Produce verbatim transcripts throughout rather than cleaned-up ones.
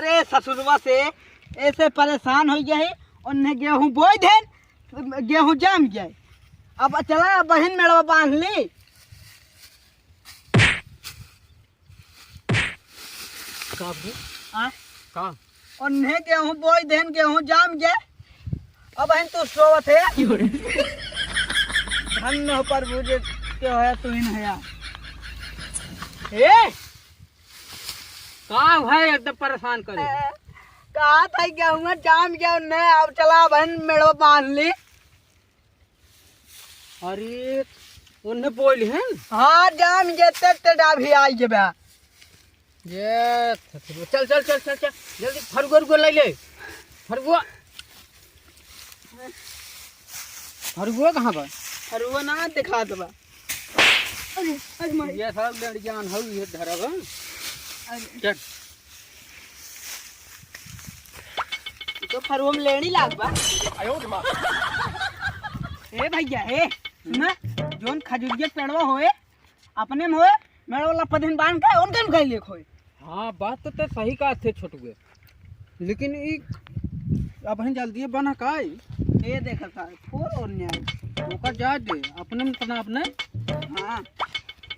ए ससुरवा से ऐसे परेशान होइ गए हैं, उन्हें गेहूं बोई देन, गेहूं जाम गए। अब चला बहिन मेड़वा बांध ली। का बे? आ? का? उन्हें गेहूं बोई देन, गेहूं जाम गए। अब बहिन तू सोवत है। धन्य हो प्रभु जे के होया तू ही नहीं है। ए! का भाई एकदम परेशान करे? कहा था गेहूं जाम गया उन्हें, अब चला बहन मेड़वा बांध ली। अरे, उन्हें बोल हैं? हाँ, जाम गया ते, ते डाभी आई जबा। ये, चल, चल, चल, चल, चल, जल्दी फरुआ रुआ ले ले। फरुआ। फरुआ कहाँ बा? फरुआ ना दिखात बा। अरे, अरे माई। ये सब लेंड़ियान हऊ, ये धरब, हाँ? अरे। चल। ई तो फरुआ में लेंड़ी लाग बा। ए भैया, ए, सुना, जोन खजुरिया पेड़वा होए, अपने में होए, मेड़वा लपदिन बांध के, उनके में कहीं लेख होए। हाँ, बात तो ते सही कहा थे छोटुए, लेकिन ई अबहिन जल्दी बना का ई? ए देखा सारे, फोर और न्याय। ओकर जा दे, अपने में तना अपने। हाँ।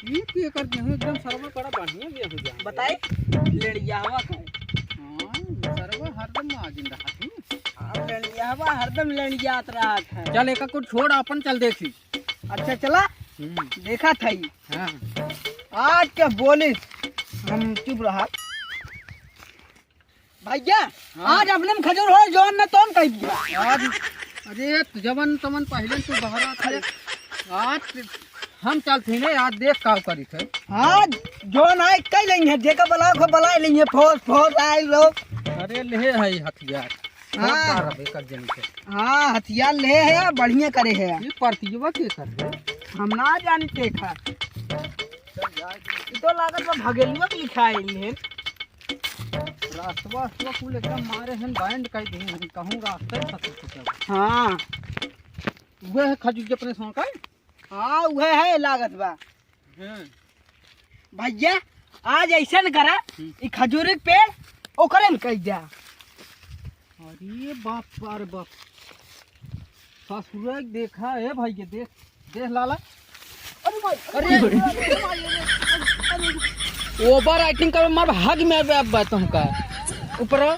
ई की एकर गेहूं एकदम सरवा बड़ा बढ़िया गेहूं जा। बताई, लेड़ियावा का है। हाँ, सरवा हरदम आगिन रहा थी। हाँ, लेड़ियावा हरदम लेड़ियात रहा था। चल, एका कुछ छोड़, अपन चल देखी। अच्छा, चला। हम्म। देखा था ई। हाँ। आज के बोलिस, हम चुप रहा। भैया, हाँ। आज अपने में खजूर हो, जौन न तौन कह दिया। आज, अरे, जवन तवन पहले तू बहरा था। आज हम चलते हैं, आज देख का करी थे। आज जौन आए कह लेंगे, जेका बुलाओ को बुला लेंगे, फोस, फोस आए लोग। अरे, ले है हथियार। हाँ। बहुत बार अब एकर जन के। हाँ, हथियार ले है, बढ़िया करे है। ये परतियवा के कर दे। हम ना जानी के खा। ई तो लागत बा भगेलुआ के लिखाइल है। रास्तवा, रास्तवा कुल एकदम मारे हैं, बैंड कर दिए हैं, कहूँ रास्ता ही खत्म हो गया। हाँ। वह है खजूर के अपने सौंका। हाँ, वह है लागत बा। हाँ। भैया, आज ऐसा न करा, हम्म। ई खजूरी के पेड़ ओकरे में कह जा। अरे बाप, अरे बाप। ससुरे देखा है भाई, ये देख, देख लाला। अरे भाई, अरे, अरे, अरे, अरे, अरे, अरे। ओवर एक्टिंग कर, मार हग में अब, अब तुमका। ऊपर।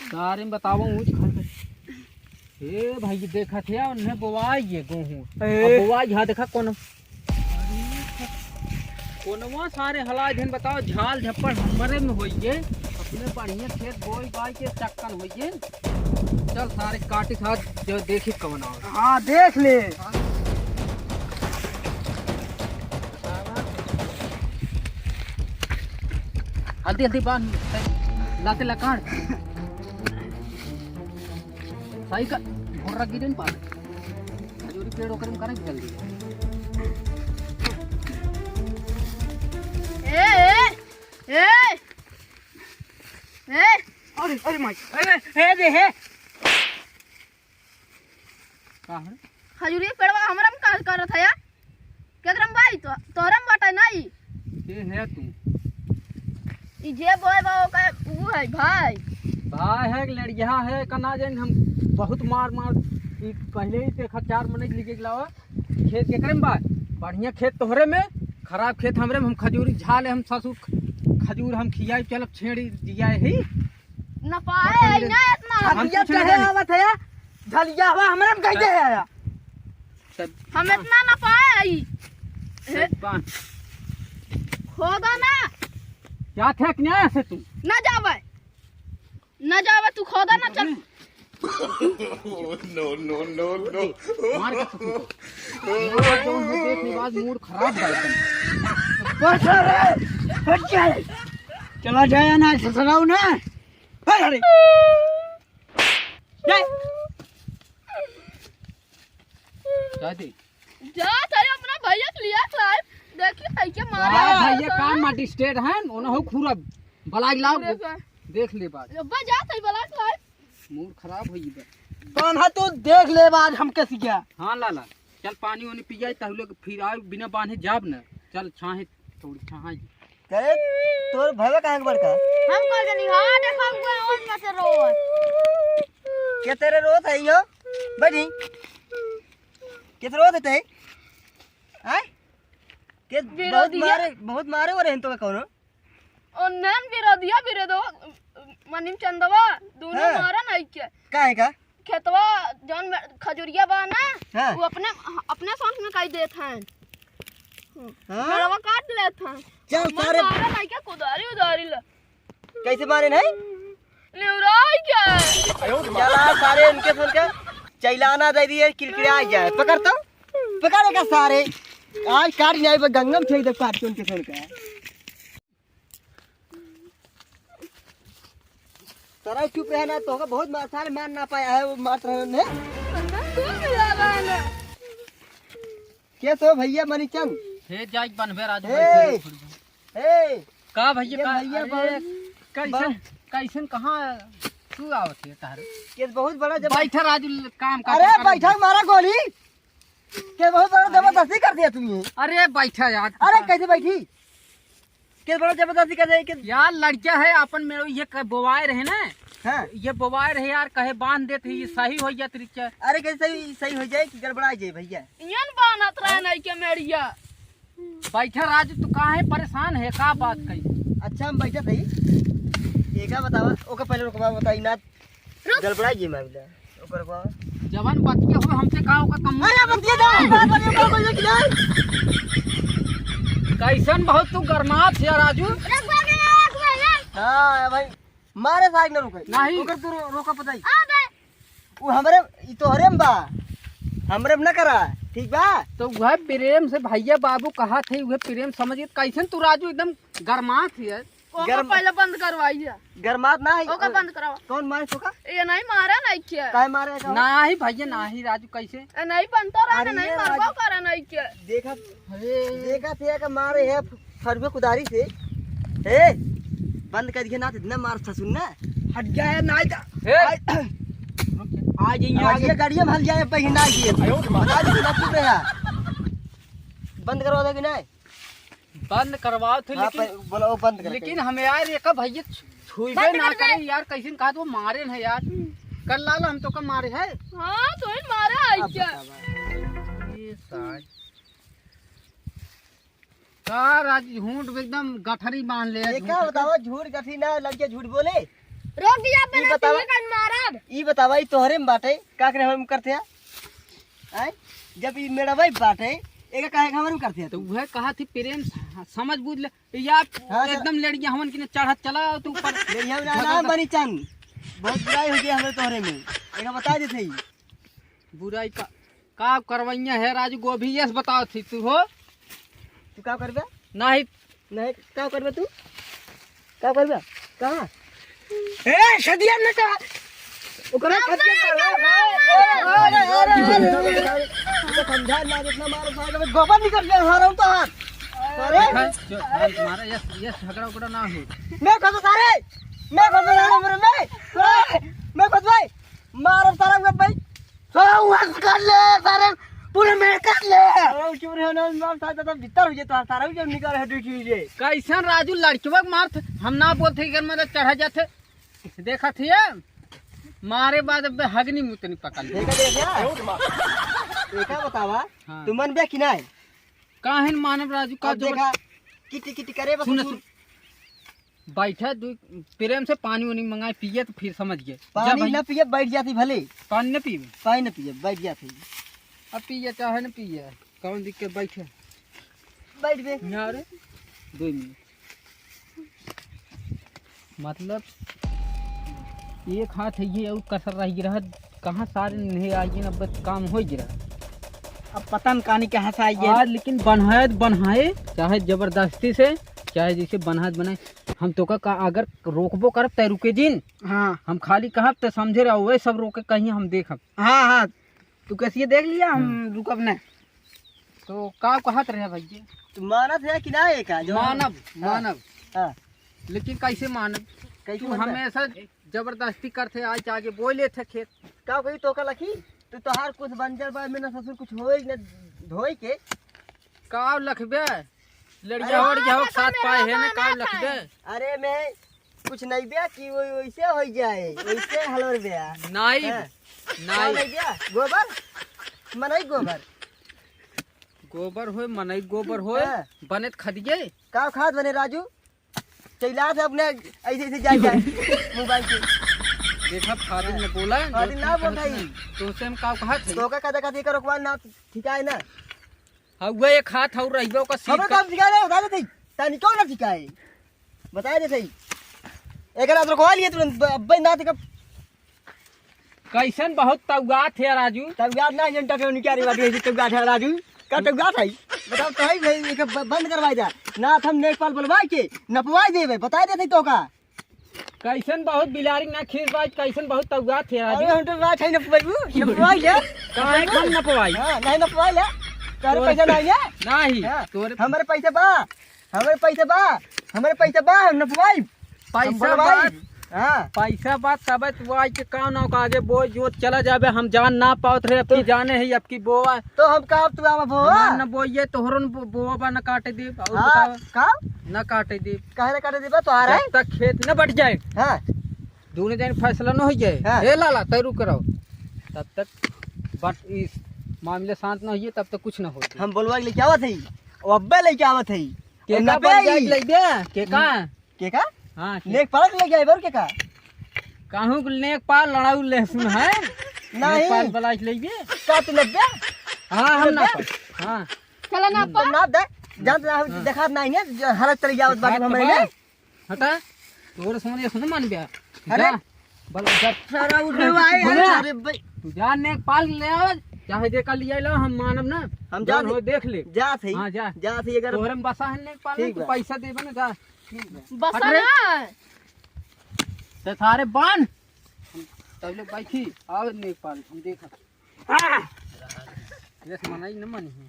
सारे में बतावा, ऊँच खाल कर। ए भाई, देखत है, उन्हें बोवाई ये गेहूं। ए। अब बोवाई, हाँ, देखा कौन, कोनवा सारे हला दिन बताओ, झाल झप्पड़ हमरे में होइए, अपने बढ़िया खेत बोई बाई के चक्कन होइए। चल सारे काटी साथ जो देखी कवन आवे। हाँ, देख ले। हल्दी, हल्दी बांध, लाते लकाड़। सही का, भोर्रा गिरे न पावे। खजूरी पेड़ ओकरे में करे घेर दिया। ए, ए, ए, ए। अरे, अरे माई, अरे, हे दे, हे। का है? खजूरी पेड़वा हमरा में काहे करत है यार? केकरा में भाई? तो, तोहरा में बाटे ना ई। के है तू? ई जे बोए बा, ओकर ऊ है भाई। भाई है कि लड़िया है, का ना जाइन हम बहुत मार मार। ई पहले ही देखा, चार मने लेके लावा। खेत केकरे में बा? बढ़िया खेत तोहरे में, खराब खेत हमरे में। हम खजूरी झाल है, हम ससुर ख-, खजूर हम खियाई, चल अब छेड़ी दिया ही। ना पाए, बर्तन ले। ना इतना। हम झलिया कुछ नहीं चढ़े जानी। आवत है, झलिया हवा हमरे में कैसे है आया? सब हम इतना ना पाए आई। सब बांध। खोदा ना। क्या थे न्याय से तू? ना जावे। ना जावे तू खोदा ना चल। No, no, no, no। मार के ससुर को। मार के उन्हें देखने बाद मूड खराब हो एकदम। बस रे, हट जा। चला जाए ना, ससुराऊ ना। अरे, अरे। जा। जा दे। जा, तै अपना भैया के लिया लाइव। देखी, तै के मारे। वाह, भैया, का माटी स्टेट है, ओना हो खूरा। बलाक लाओ, पूरे का। देख ले बात। अब्बा, जा, तै बलाक लाइव। मूड खराब होई बा। कान्हा, तू देख ले बात हम कैसी क्या। हाँ, लाला, चल पानी वानी पी जाए, तहु लोग फिर आए, बिना बांधे जाब न। चल, छाहे, थोड़ी छाहे। करे, तोर भैया कहाँ के बड़का? हम का जानी, हाँ, देखो, हमको आवाज में से रोवत। के तेरे रोत है यो? बैठी। के तेरे रोत है ते? आय? के बहुत बिरोधिया। मारे, बहुत मारे हो रहे हैं तो का कौनो? और नैन बिरोधिया बिरोधो, मनिम चंदवा, दोनों हाँ। मारा नहीं के। काहे का? खेतवा जौन में खजुरिया बा ना, हाँ। वो अपने, अपने साथ में काई देत हैं। हाँ। मेड़वा काट लेत हैं। चल, मार सारे मारा नहीं के कुदारी उदारी ले। कैसे मारे नहीं? लिउराई के। चला सारे इनके सुन के चैलाना दे दिए, किरकिरा जाए। पकड़ तो, पकड़ एका सारे। आज काट जाए, गंगम फेंक दे काट के उनके सुन के। सारा चुप रहे ना, तो का बहुत मार, सारे मार ना पाया है, वो मार रहे ने। अंदर तू मिला रहा है ना। के तो भैया मनीचंद? हे जाइज बनबे राजू, हे। बैठे रहो थोड़ी देर। हे। का भैया, ये का? भैया अरे, बहुत कैसन, बड़ा। कैसन कहाँ तू आवत है तारे? ये बहुत बड़ा जब बैठा राजू, काम का अरे काम कर। बैठा, मारा गोली। के बहुत बड़ा जबरदस्ती कर दिया तुमने। अरे बैठा यार। अरे कैसे बैठी? के बड़ा जबरदस्ती कर दिया के? यार लड़का है अपन में, ये क-, बोवाए रहे ना। हाँ। ये बोवाए रहे यार, कहे बांध देत ही, ये सही हो जात रिक्शा। अरे कैसे सही, सही हो जाए कि गड़बड़ा जाए भैया? यन बानत रहे हाँ? नहीं के मेड़िया। बैठा राजू, तू काहे परेशान है, का बात कही? अच्छा हम बैठा थी, एका बतावा, ओका पहले रुकवा बताई ना। रुक। गड़बड़ा ये मामला। ओकर बा। जवन बतिया हो हमसे का ओकर कम। अरे बतिया दो, बात बतिया दो, कोई की नहीं। कैसन बहुत तू गरमात है राजू। रुक, रुक, रुक, रुक। हाँ भाई, मारे साइड न रुके। नहीं। ओकर तू रो-, रोका पताई। आ बे। वो हमरे, ई तोहरे में बा, हमरे में न करा, ठीक बा? तो वह प्रेम से भैया बाबू कहा थे, वह प्रेम समझिए। कैसन तू राजू एकदम गरमात है। ओका गरम-, पहले बंद करवाइए। गरमात ना है। ओका बंद करावा। कौन मारे तोका? ये नहीं मारा नहीं क्या? काहे मारे का? नाही भैया नाही राजू, कैसे? ए, नहीं बनता रहा अरे ना, नहीं ये मारबो राजू। करा नहीं क्या? देखा, अरे। देखा थे कि मारे है फरुए कुदारी से। ए, बंद कर दिया ना, इतना मार था सुन ना। हट गया है, नहीं था। ए। आ, आ जाइए, अब आगे। ये गाड़िया में हल जाए, पहना ये। आयो रे माँ। बता दे, बता दे यार। बंद करवा दे कि नहीं? बंद करवाओ थे, हाँ, लेकिन, पर बोला, वो बंद कर लेकिन दे। हम यार, ये का भैया छु-, छुईबे बंद ना कर दे। करे यार, कैसे कहा तो मारे न यार। कर लाला, हम तो का मारे है। हाँ, तो ही मारे है अब क्या? बतावा। ये साज। का राज झूठ एकदम गठरी बांध ले, ये झूठ का के। बतावा, झूठ गठरी ना, लड़के झूठ बोले। रोक दिया, ई अपने बतावा। पीले का मारब। ई बतावा, ई तोहरे में बाटे, का करे हम करते हैं? आय? जब ई मेरा भाई बाटे, एका काहे के हमरे में करते हैं तो तू? वह कहा थी प्रेम स-, समझ बूझ ले। यार, हाँ, तो एकदम लेड़िया हमन की ने चढ़त चला तू ऊपर। लेड़िया में ना, ना, झगड़ा। बनी चंद। बहुत बुराई हो गई हमरे तोहरे में। एका बता देते ही। बुराई का, का करवैया है राजू गोभी, यस बताओ थी तू हो? तू का करबे? नहीं। नहीं, का करबे तू? का करबे? कहाँ? ए, सदिया ने कहा। ओकरा खत के कहा। अरे, अरे, अरे, अरे, अरे, अरे, समझा ना, जितना मारो, सारे गोबर निकल गया, हारा तो हाथ। अरे। जो, जो, तुम्हारा ये, ये झगड़ा उगड़ा ना हो। मैं खुद सारे, मैं खुद सारे, मेरे में, मैं खुद भाई, मारो सारा उगत भाई। हाँ, वस कर ले, सारे पूरे में कर ले। अरे, चुप रहो ना, मार साथ तो भीतर हो जाए, तो सारा जब निकल है, दुखी हो जाए। कैसन राजू लड़कवा के मारत, हम ना बोलते कि मैं तो चढ़ा जाते। देखा थी, मारे बाद अब हगनी मुतनी पकड़ ले। देखा, देखा। देखा बतावा, हाँ। तू मन बे कि नहीं? काहे न मानब राजू, का अब जबर- देखा, किटी किटी करे बस सुन, तू। सुन। बैठा, दू प्रेम से पानी उनी मंगाए, पिए तो फिर समझ गए। जा पानी भाई। ना पिए, बैठ जाती भले। पानी न पीबे? पानी न पिए, बैठ जाती। अब पिए चाहे न पिए, कौन दिक्कत, बैठे। बैठ बे। ना रे, दो मिनट। मतलब, एक हाथ है ये और कसर रह गिरा है, कहाँ सारे नहीं आ गए, अब बस काम हो गिरा। अब पता न कहानी कहाँ से आई है। आज लेकिन बनाए तो बनाए, चाहे जबरदस्ती से, चाहे जैसे बनाए तो बनाए। हम तो का, का अगर रोकबो करब तै रुके जिन। हाँ। हम खाली कहब तै समझे रहो, वही सब रोके कहीं हम देखब। हाँ, हाँ, तू कैसे देख लिया, हम हाँ। रुकब न। तो का कहत रहे भैया? तू मानत है कि ना एका जो मानब, हाँ। मानब। हाँ। लेकिन कैसे मानब? कैसे तू मानब? हमेशा जबरदस्ती करते, आज आगे बोले थे खेत। का कही तो का लखी? तू तोहार कुछ बंजर बा, में ना ससुर कुछ होए न धोए के। का लखबे? लड़िया अरे, वड़िया हो, साथ पाए है ना, काम लख दे। अरे मैं कुछ नहीं बे कि वो वैसे हो जाए, वैसे हलोर बे। नहीं, हाँ। नहीं। नहीं बे, गोबर, मनई गोबर। गोबर होए, मनई गोबर होए, हाँ। बने त खदिए। का खाद बने राजू? चैला से अपने ऐसे ऐसे जाए जाए मोबाइल से। देखा, फादिल ने बोला, फादिल ना बोल भाई। तो उसे हम का कहा थे? तो का कदा कदा करो, ना ठिकाए ना। हाँ, वो एक हाथ और रहिबे ओकर सीट हमें का। काम सिखाए ना, बता देते। तानी क्यों ना सिखाए? बता देते। एक रात रुकवा लिए तुरंत, ब-, अब्बे ना ते कब। कैसन बहुत तौआत है राजू। तौआत ना, ये टटोनी क्या रे बात है, तौआत है राजू। का तौआत है? बताओ तो है भाई, एक ब-, बंद करवाई जा। ना हम नेकपाल बुलवाई के, नपवाई देवे, बता देते तो का। कैसन बहुत बिलारी ना खीर बाज, कैसन बहुत तौआत है अरे राजू। हम तो बात है नपवाई, नपवाई ले। काहे हम नपवाई? हाँ, नहीं नपवाई ले। तोरे तोरे पैसा नहीं है? नहीं, हाँ, तोरे हमारे पैसा बा, हमारे पैसा बा, हमारे पैसा बा, हम नपवाई। हम पैसा बोलवाई। बा, हाँ। पैसा बा, तबे तू आई के का ना का आगे बोझ जो चला जाबे, हम जान ना पावत रहे, अब की तो जाने है, अब की बोवा। तो हम का, अब तू आवा बोवा? हमार न बोइए, तोहरो न बो-, बोवा बा, न काटे देब। और हाँ, बतावा। का? न काटे देब। काहे न काटे देबा? तो आ रहा है? जब तक खेत न बट जाए। हाँ। दोनों जन फैसला न हो जाए। हाँ। ए लाला, तय रुक रहो। तब तक बट इस मामले शांत न होइए, तब तक कुछ न हो। हम बोलवा के लेके आवत है। वो अब्बे लेके आवत है। के और का नपे बन जाए ही। ले दे? के का? के का? हाँ, के नेकपाल के लेके आए बार के का? काहू के नेकपाल लड़ाऊ लहसुन है? नहीं। नेकपाल बलाइस लेबे? का तू लेबे? हाँ, हम ना लेबे? पाई। हाँ। चला ना तुम पा। ना दे, जान ना हाँ। देखा नहीं है, जो हालत चली जावत बात बात हमारे तो में। हटा, तोरे सोने सुन मान गया। अरे। जा, बल, जा। सारा उठे भाई, बोला। अरे भाई। तू जा नेकपाल ले आव, चाहे जे कर लिया लो, हम मानब ना। हम जा जौन हो, दे। देख ले। जा सही। हाँ, जा। जा सही, अगर तोहरे में बसा है नेकपाल, ठीक तू बा। पैसा देबे ना, जा। बसा हट रे। ना। ते सारे बांध। हम तब लोग बैठी, आवे नेकपाल, हम देखा। आ! ये से मनाई न मनी है।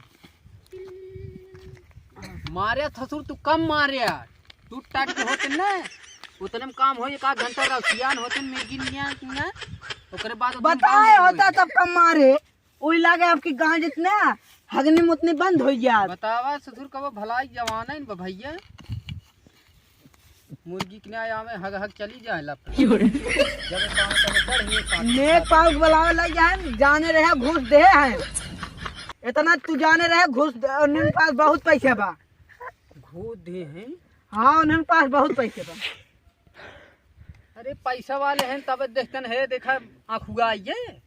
मारे ससुर, तू कम मारे यार। तू टाट के होते न, उतने में काम हो, एक आध घंटा रसियान होते न, मिर्गी निया, निया, ओकरे बाद उतने में बताए काम होता होई। तब कम मारे। ओई लागे आपकी गांड इतना हगनी मुतनी बंद हो गया। बतावा ससुर, कब भलाई जमाना इन भैया। मुर्गी के न्याय आवे, हग हग चली जाए लप। क्यों रे? जब पाँव तब चढ़ हुए पाँव। नेकपाल के बुलावे लग जाए, जाने रहे घूस दे हैं। इतना तू जाने रहे घूस दे, उन्हन पास बहुत पैसे बा। घूस दे हैं? हाँ, उन्हन पास बहुत पैसे बा। अरे पैसा वाले हैं तब देखतन है, देखा आँखुआ आइए।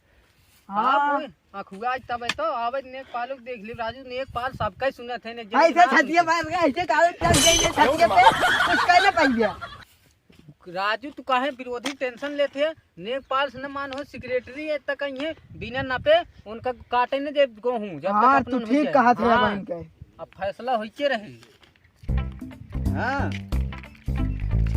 हाँ। आप ओए, अखुआ आज तब तो आवे नेकपाल के देख ली राजू, नेकपाल सबका ही सुनत है, ने जने ऐसे नाम छतिया मार के ऐसे काहे चल गई ये छतिया पे, कुछ कहले पइबे। राजू तू काहे विरोधी tension लेते है? नेकपाल से न मान हो, secretary है तक कहीं है, बिना नपे उनका काटे न दे गोहूँ, जब तक हाँ, अपना तू न हो ठीक जाए। कहा थे हाँ। बहन के। अब फैसला होइके रही। हाँ।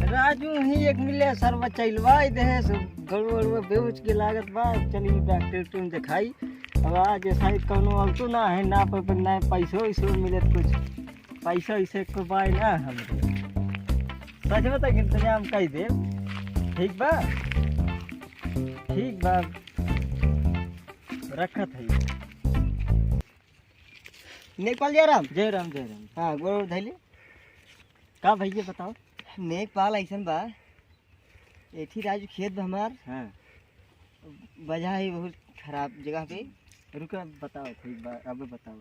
राजू ही एक मिले सरवा चलवाई दे, सो गड़ुआ उड़ुआ बेहोश के लागत बा, चली डॉक्टर तुम दिखाई। अब आज शायद कौनो अवतो ना है, ना पर, पर ना पैसो वैसो मिलत कुछ, पैसा वैसे को बाय ना हमरे। सच में तो इंतजाम कर दे, ठीक बा, ठीक बा, रखत है। नेकपाल जय राम। जय राम, जय राम। हाँ, गोड़ ओड़ धइले। का भैया बताओ? नेकपाल अइसन बा, एठी राजू खेत बा हमार। हाँ। बजा है बहुत खराब जगह पे। रुका, बताओ, ठीक बा, अब बताओ।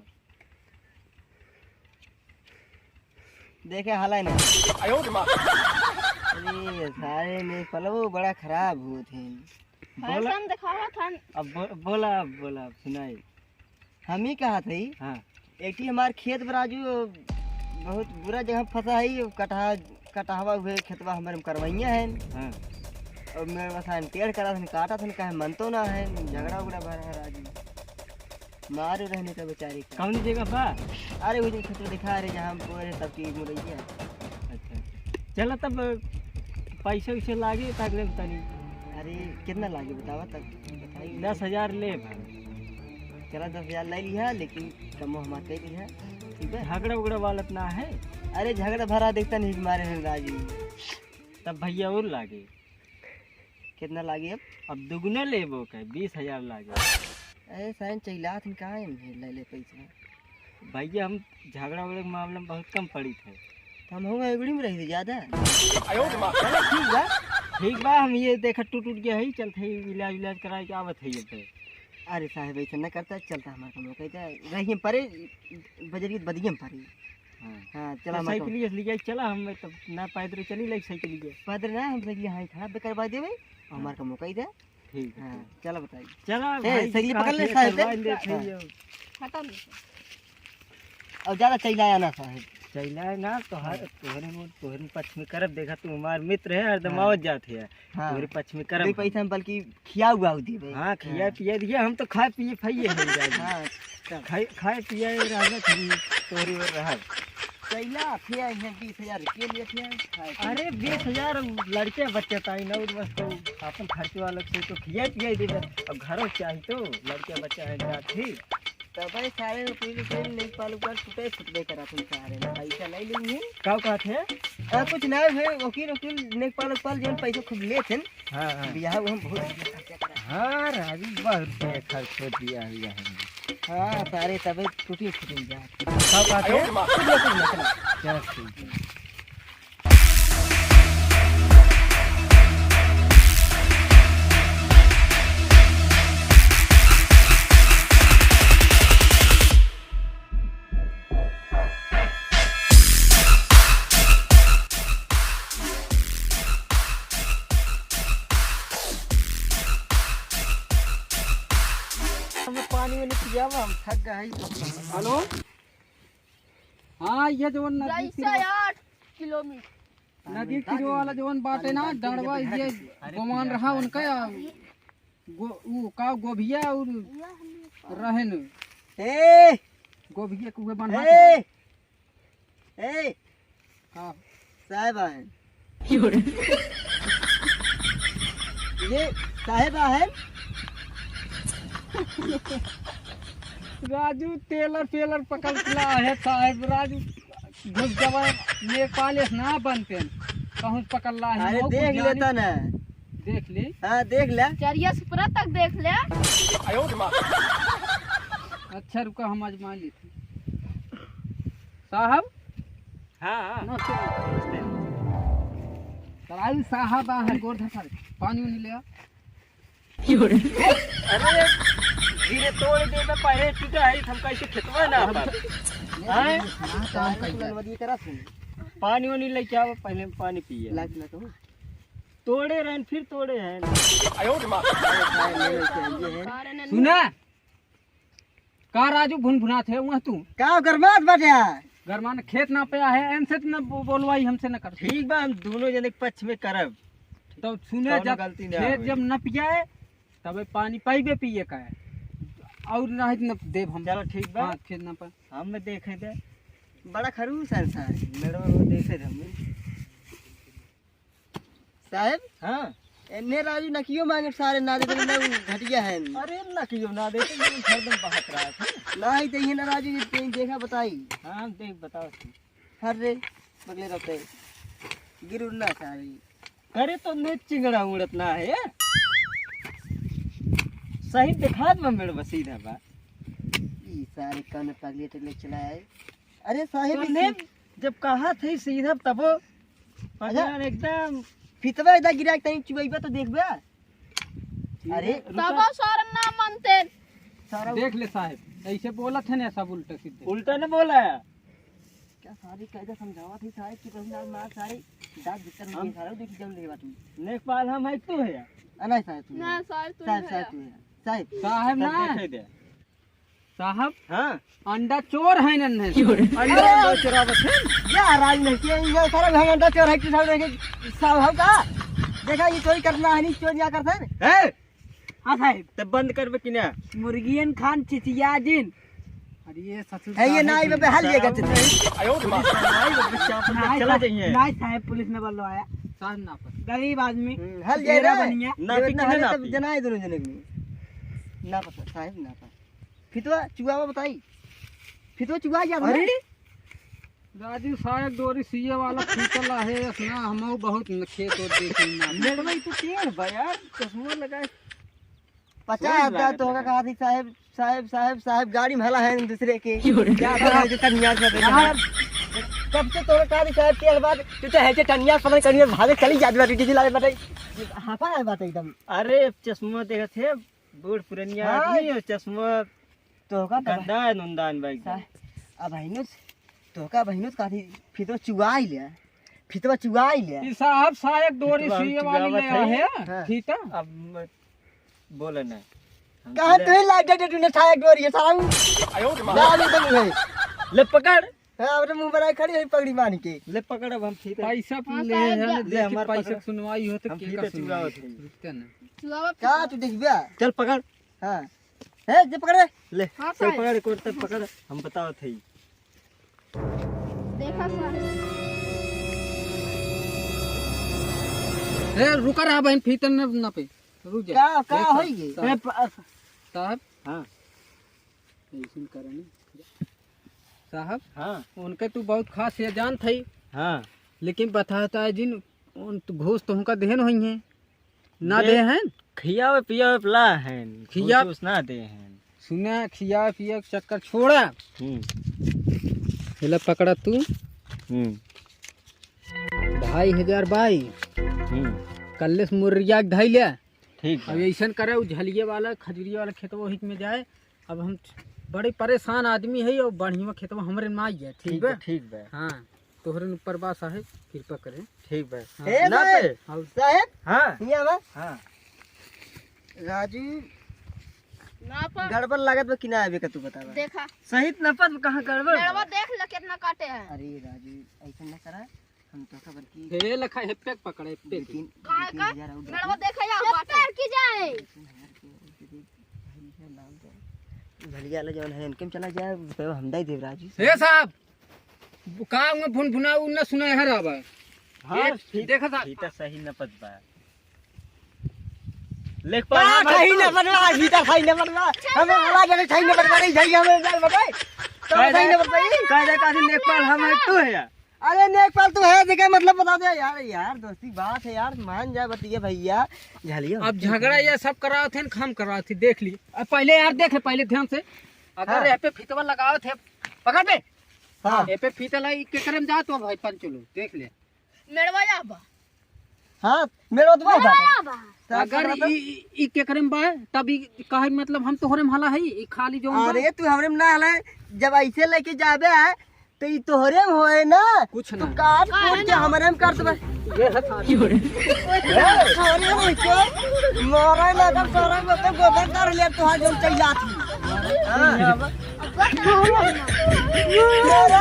देखे, हाल है ना। आयो रे माँ। अरे, सारे नेकपालवो बड़ा खराब होत हैं। बोला। फैशन देखावत हन। अब बो-, बोला, अब बोला, अब सुनाई। हम ही कहा थे, हाँ। एठी हमार खेत बा राजू, बहुत बुरा जगह फंसा है, कटहा, कटहवा हुए खेतवा हमारे में करवैया है। हाँ। और मेरे बस हम टेढ़ करा थे, काटा थे, कहे मन तो ना है, झगड़ा उगड़ा भरा है राजू। मारे रहने का बेचारे का। कौन जगह बा? अरे वो जो खेत दिखा रहे, जहाँ हम बोए रहे, तब की मुरैया। अच्छा, अच्छा। चला तब पैसे वैसे लागे, तब ले तनी। अरे कितना लागे बतावा तब, बताइए। दस हजार ले भाई। चला दस हजार ले लिहा, लेकिन कमो हमार कह दिहा, ठीक है? झगड़ा उगड़ा वाला त ना है? अरे झगड़ा भरा देखता नहीं मारे हैं राजू। तब भैया और लागे। कितना लागे अब? अब दुगुना लेबो के, बीस हजार लागे। अरे साइन चैलात में काहे में ले ले पैसा? भैया, हम झगड़ा वगड़ा के मामला में बहुत कम पड़ी थे। तो हम होंगे एगुड़ी में रही थे ज्यादा। चलो, ठीक बा। ठीक बा, हम ये देखा टूट टूट गया है, चलते हैं इलाज उलाज कराए के आवत है ये पे। अरे साहब, ऐसा न करता, चलता हमारे कमरो कहता रही हम परे, बजरिए बदिए हम परे। हाँ। हाँ, चला तो हमारे साइकिल कमरो। ये ले जाए, चला, हम तो ना पैदल चली, लाइक साइकिल ये। पैदल ना, हम साइकिल यहाँ ही खड़ा करवा देवे, और हमारे कमरो कह दे। ठीक है, हाँ, ठीक। चला बताइए। चला ए, भाई, सही कहाँ पकड़ ले, से साहब, करवा दे, हाँ। सही है। हटा दे। अब ज्यादा चैलाया ना, साहब। चैलाया ना, तोहर, हाँ। तोहरे में, तोहरे पक्ष में करब, देखा, तू हमार मित्र है, हरदम हाँ। आवत जात है। हाँ। तोहरे पक्ष में करब। दो पैसा हम बल्कि खिया हुआ देबे। हाँ, खिया हाँ। पिया दिया, हम तो खाए पिए फाइए हो जाए। हाँ, तब। खाए, खाए पिए रहना चाहिए, तोहरे ओर रहब। कैला, फिर यहाँ बीस हजार रुपये लिए थे, खाए के। अरे, बीस हजार लड़के बच्चे ताई ना, बस तो अपन खर्चे वाला से तो खिया पिया ही देबे। अब घरों चाही तो लड़के बच्चे हैं, जात ही। तब भाई सारे वकील, वकील लेखपाल उपाल छुटे, छुटबे करा तुम सारे, पैसा नहीं लेंगे। का कहत है? आ, कुछ ना है, वकील, वकील, लेखपाल उपाल जौन पैसा खूब लेत हैं, हाँ, हाँ। बियाह वो हम बहुत बढ़िया खर्चा करा। हाँ, राजू, बहुत बढ़िया खर्च हो दिया हुआ है। हाँ, सारे तबे टूटी फूटी जा। सब बात है? कुछ ना, कुछ ना, चला। चल, ठीक है। हमें पानी वानी पियावा, हम थक गए हैं। हेलो? हाँ, ये जो नदी जैसे तीर आठ किलोमीटर। नदी तीर वाला जवन बाटे ना, डंडवा, ये गोमान रहा उनका, गो-, उ का गोभिया और रहन। ए! गोभिया के उहे बन्हा ए! ए! हाँ। साहेब आए। ये साहेब आए। राजू टेलर पेलर पकड़ के ला है साहेब। राजू घुस जवा नेपाल एस ना बनते हैं। कहूँ से पकड़ ला है, अरे वो देख कुछ लेता जानी। ना। देख ली। हाँ, देख ले। चरिया सुपरा तक देख ले। अच्छा, रुका, हम आजमा लेते। साहब? हाँ, हाँ। नमस्ते। नमस्ते। तराई साहब आ है, गोर धर सारे। पानी उनी ले आ। अरे, धीरे तोड़ दे, मैं पहले टूटा है, हम कैसे खेतवा ना पावे। हाँ? हाँ, काम कर दे। पानी वानी लेके आओ, पहले हम पानी पिए। लाइट ना तो। तोड़े रहन, फिर तोड़े हैं। सुना? का राजू भुनभुनात है वहाँ तू? का गरमात बाटे? गरमान खेत ना पे आहे, एनसे त न बो-, बोलवाई हमसे न कर। ठीक बा, हम दोनों जने के पक्ष में करब। तो सुने, कौनो जब गलती ना खेत होई। जब न पियाए, तबे पानी पाइबे पिए का है। और नहीं त न देब हम। चलो ठीक बा। हाँ, खेत ना पे। हम देखे दे। बड़ा खरूस है सारे। मेरे वो देखे दे हमें। साहेब? हाँ। एन्ने राजू नकियो मांगे सारे ना देते, ना उ घटिया है। अरे नकियो ना देते, ये हरदम बहत रहा था। ना ही तो ये ना राजू, ये कहीं देखा बताई। हाँ, देख बताओ। हर रे, बगले रहते। गिर उड़ना सारे। अरे तो ने चिंगड़ा उड़त ना है। सही दिखात में मेरे बसीदा बा। ई सारे कौन पगले टगले चला है। अरे साहेब, तो ई ने सी- जब कहा थे सीधा तबो अच्छा। पकड़न एकदम। फितवा इधर गिरा के तनी चुबैबा तो देखबा। अरे, रुका। तबो शर्म ना मनते। सारा देख ले साहेब, ऐसे बोलत है ना सब उल्टा सीधे। उल्टा न बोला है। क्या सारी कायदा समझावा थी साहेब कि पहले मार सारे दांत भीतर में हाँ। सारा देखी जम लेवा तू। लेखपाल हम है तू है। आ, नहीं साहेब तू ना, है। साहेब तू साहेब, नहीं साहेब है। तू है। साहेब। साहेब तब ना। देखे दे। साहब, हाँ। अंडा चोर है नन्हे। अंडा, अंडा चोरावत है? या राज नहीं किया, ये सारा हम अंडा चोर है कि साहब नहीं, साहब हो का? देखा, ये चोरी करना है, नहीं चोरी क्या करता है? हैं? हाँ साहब। तब बंद करबे कि ना? मुर्गियन खान चिचिया जिन। अरे ये ससुर है, ये साहब। ना, ये बे हाल ये साहब गति नहीं। आयो रे बाप। नहीं, बे, बच्चा अपन नहीं चला साहब, जाइए। नहीं साहब, पुलिस ने बोलो आया। साहब ना पर। गरीब आदमी। हम्म, हाल ये तेरा ना। बनिया। ना ये पिटने ना ना हले तब पी। जनाए दोनों जने के। ना पता, साहब ना पता। फितवा चुआवा बताई। फितवा चुआ गया था ना? अरे? राजू साहब डोरी सीए वाला फूटल है, असना हमहू बहुत न खेत और देखे ना। मेरे भाई तो टेढ़ बा यार, चश्मा लगाए। पचास हजार। तोहका कहा थी साहेब, साहेब, साहेब, साहेब, गाड़ी में हला है दूसरे के। क्या बात है, जितना नियाज में बैठा है। कब से तोहका कहा थी साहेब, तेल बात, तू तो है जे टनिया, पता नहीं, कनिया भागे चली जाती बात, डीजल वाले बात है। हाफा है बात एकदम। अरे, चश्मा देखत है, बूढ़ पुरनिया हाँ। आदमी है, चश्मा तोहका तो गंदा है, नुंदान बा एकदम। सा-, अब हिनुस, तोहका बहिनुस कहा थी, फितवा चुआई ले, फितवा चुआई ले। ई साहब, सायक डोरी फितवा सुइया वाली चुआवत ले है। आए हैं, हाँ। फीता। अब मत बोले ना। हम कहाँ ले तू ही लाइट डे तूने सायक डोरी है, साहब? आयो रे माँ। ना, नहीं तो नहीं। ले पकड़। हाँ, अपने मुंह बनाए खड़ी है पगड़ी बांध के। ले पकड़, अब हम फीता। पैसा हाँ, ले साहब, हैं, जा। ले देखी हमार पैसा पकड़। सुनवाई हो तो हम के फीता का सुनवाई? चुआवत है। रुकते ना। चुआवत का फीता। तू देखबे? चल पकड़। हाँ। ए, जे पकड़ बे। ले, हाँ, चल साहब। पकड़, एक और तक पकड़, हम बतावत हई। देखा साहब। ए, रुका रहा बहन, फीतन न, न पे। रुक जा। का, का देखा, होई गे? साहब। ए, प-, साहब। हाँ। ऐसन करनी। साहब। हाँ। उनके तू बहुत खास ये जानत हई। हाँ। लेकिन बताता है जिन, उन तो घूस तो उनका देहन होई है। ना दे-, दे हैं? खियावे पियावे प ला हैं, खिया-, घूस ना दे हैं। सुना, खिया पिया के चक्कर छोड़ा। हम्म। ये ले पकड़ा तू। हम्म। ढाई हजार बाई। हम्म। कल्ले से मुर्रिया के धई ले। ठीक अब बा। ऐसन करे, उ झलिए वाला, खजुरिया वाला खेतवा ओही में जाए। अब हम बड़े परेशान आदमी है और बढ़िया खेतवा हमरे ना आई है, ठीक ठीक बा, बा? ठीक बा। हाँ। तोहरे ऊपर बा साहेब, कृपा करे। ठीक बा। हाँ। ए ना साहेब, पे। हाँ। साहेब, हाँ। हियाँ बा। हाँ। राजू, ना पा। गड़बड़ लागत बा कि ना आवे का तू बतावा। देखा। सहित ना पा, कहाँ गड़बड़ बा? मेड़वा देख ले कितना काटे हैं। अरे राजू, ऐसा ना करा, हम तो खबर की हे लखा, हे पैक पकड़े, पैक। दो तीन, काहे दो तीन का? हजार और मेड़वा देखा या बाटे। की जाए। दो तीन हजार के और दे दे, भाई है लाल जाए। भलिया ले जौन है, इनके में चला जाए, रुपया हम दे देब राजू। हे साहब, का में भुनभुना उ न सुने है राबा। हाँ, ये ठीक, देखा था। ठीक है, सही न पत बा। लेख का पढ़ा मत सही तू। न पत बा, गीता सही न पत बा। हमें बोला जाने सही न पत बा, नहीं सही हमें जान बताए। तो कह दे, सही न पत बा। कह दे, कह दे, लेखपाल हम है, तू है यार। अरे लेखपाल तू है, देखे मतलब बता दे यार, यार दोस्ती बात है यार, मान जाए बतिया भैया, झलियो। अब झगड़ा ये सब करावत हैं, हम करावत ही, देख ली। अब पहले यार देख ले, पहले ध्यान से। अगर हाँ। यहाँ पे फितवा लगावत है, पकड़ बे। हाँ। ए पे फीता लाई, केकरे में जा तो भाई पंचो लोग, देख ले। मेड़वा या बा। हाँ, मेड़वा तो बा। मेड़वा या बा। अगर ई, ई, ई केकरे में बा, तब ई काहे मतलब हम तोहरे में हला है, ई खाली जो बा। अरे, तू हमरे में ना हला, जब ऐसे लेके जाबे है, तो ई तोहरे में होए ना। कुछ तू ना। काट काहे कूट के ना? हमरे में करत बा। ये है साथी। ए, छोरी नहीं के, मोरे ना तो तोरा को तो गोबर कर ले, तोहार जो चल जाती। हाँ। मारा,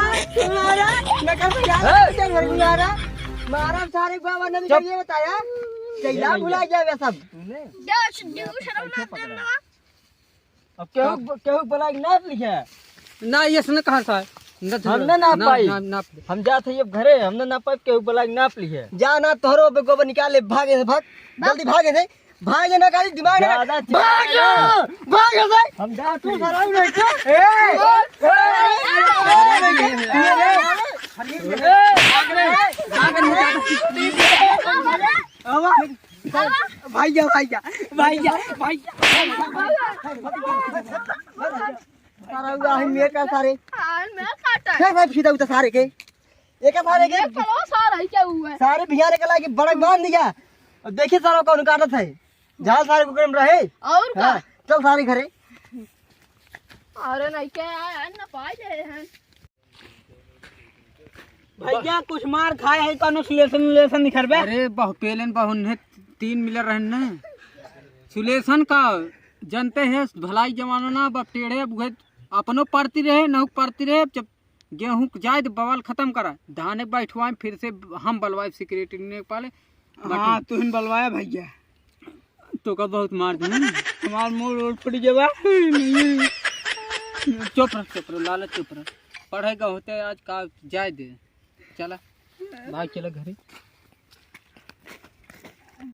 मारा, नकल से यार, ए! चल भर मारा। मारा सारे बाबा ने चुप। ये बताया, कैला भुला जावे सब। तूने? जा, जा, शर्म ना दे ना। अब केहू, केहू बोला कि नाप लिखे? ना, ये सुन कहाँ सा है? ना, हम ना नाप ना, पाई। ना, नाप ले। हम जात है अब घरे, हम ना नाप पाई, केहू बोला कि नाप लिखे। जा ना, तोहरो पे गोबर निकाल ले, भागे से भाग, जल्दी भागे से। भाग ना, गाड़ी दिमाग ना। ज्यादा भाग ना, भाग ना। हम जा तू सराउ नहीं क्या? ए! ए! भैया, भैया, भैया, भैया। सारा हुआ है मेरे का सारे। हाँ, मैं काटा है। फिर भाई फीता उतर सारे के। एक सारे के। ये कलो सारा ही क्या हुआ है? सारे बिहार के लाके बड़क बांध दिया। अब देखिए सारा कौन काटत है। जहाँ सारे को कर्म रहे। और का? हाँ, चल सारे घरे। अरे नहीं क्या यार, ना पाए दे हैं। भैया, कुछ मार खाए है, कौनो सुलेसन उलेसन निखरबे? अरे, बहु पेलन बहुन्हे तीन मिलर रहन ने। सुलेसन का जनते है, भलाई जमाना ना, अब टेढ़े, अब उहे अपनो पड़ती रहे, नहुक पड़ती रहे, जब गेहूं क जाए तो बवाल खत्म करा, धाने बैठवाए, फिर से हम बलवाए सिक्योरिटी ने पाले। हाँ, मटन। तू ही बलवाया भैया। तो का बहुत मार दूँ। हमार मूड़ उड़ फूट गया बा। चुप रह, चुप रह, लालच चुप रह। पढ़ेगा होते आज का जाए दे। चला, भाग चला घरे।